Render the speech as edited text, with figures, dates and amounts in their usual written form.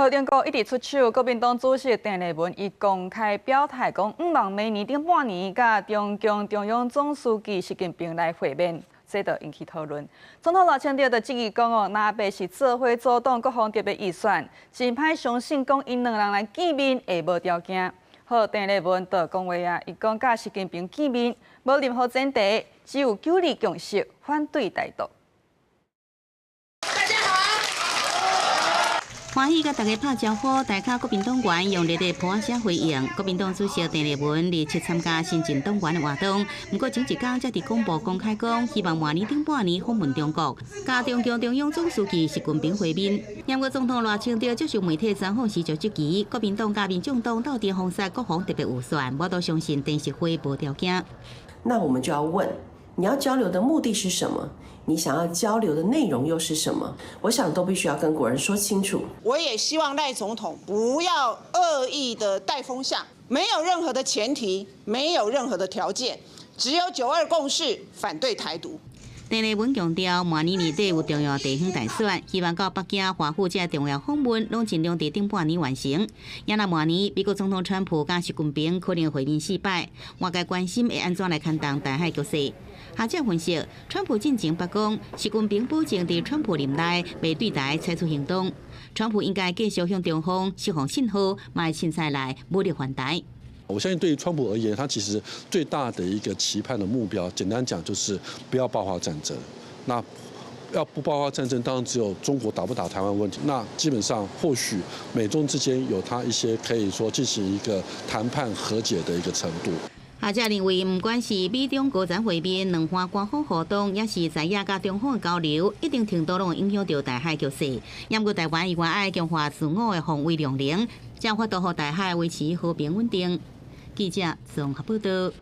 好，中國一直出手，國民黨主席鄭麗文伊公開表態講，向望明年頂半年佮中共中央總書記習近平來會面，這就引起討論。總統賴清德就質疑講哦，若袂是做伙阻擋國防特別預算，真歹相信講𪜶兩人來見面會無條件。好，鄭麗文就講話啊，伊講佮習近平見面無任何前提，只有九二共識，反對台獨。大家好。歡喜佮大家拍招呼，大咖國民黨員用熱烈噗仔聲回應。國民黨主席鄭麗文日前參加新進黨員的活動，毋過前一工才佇廣播公開講，希望明年頂半年訪問中國，佮中共中央總書記習近平會面。毋過總統賴清德接受媒體專訪時就質疑，國民黨佮民眾黨鬥陣封殺國防特別預算，無都相信電視會無條件。那我們就要問，你要交流的目的是什麼？你想要交流的內容又是什麼？我想都必須要跟國人說清楚。我也希望賴總統不要惡意的帶風向，沒有任何的前提，沒有任何的條件，只有九二共識，反對台獨。鄭麗文強調，明年年底有重要地方大選，希望到北京、華府這重要訪問，攏盡量佇頂半年完成。也若明年美國總統川普佮習近平可能會面四擺，外界關心會按怎來看待台海局勢。學者分析，川普進前捌講，習近平保證佇川普任內袂對台採取行動。川普應該繼續向中方釋放信號，嘛會凊彩來武力還台。我相信對於川普而言，他其實最大的一個期盼的目標，簡單講就是不要爆發戰爭。那要不爆發戰爭，當然只有中國打不打台灣問題。那基本上或許美中之間有他一些可以說進行一個談判和解的一個程度。學者認為，毋管是美中高層會面、兩岸官方互動，抑是在野佮中方的交流，一定程度攏會影響著台海局勢。毋過台灣依然愛強化自我的防衛量能，才有法度予台海維持和平穩定。記者綜合報道。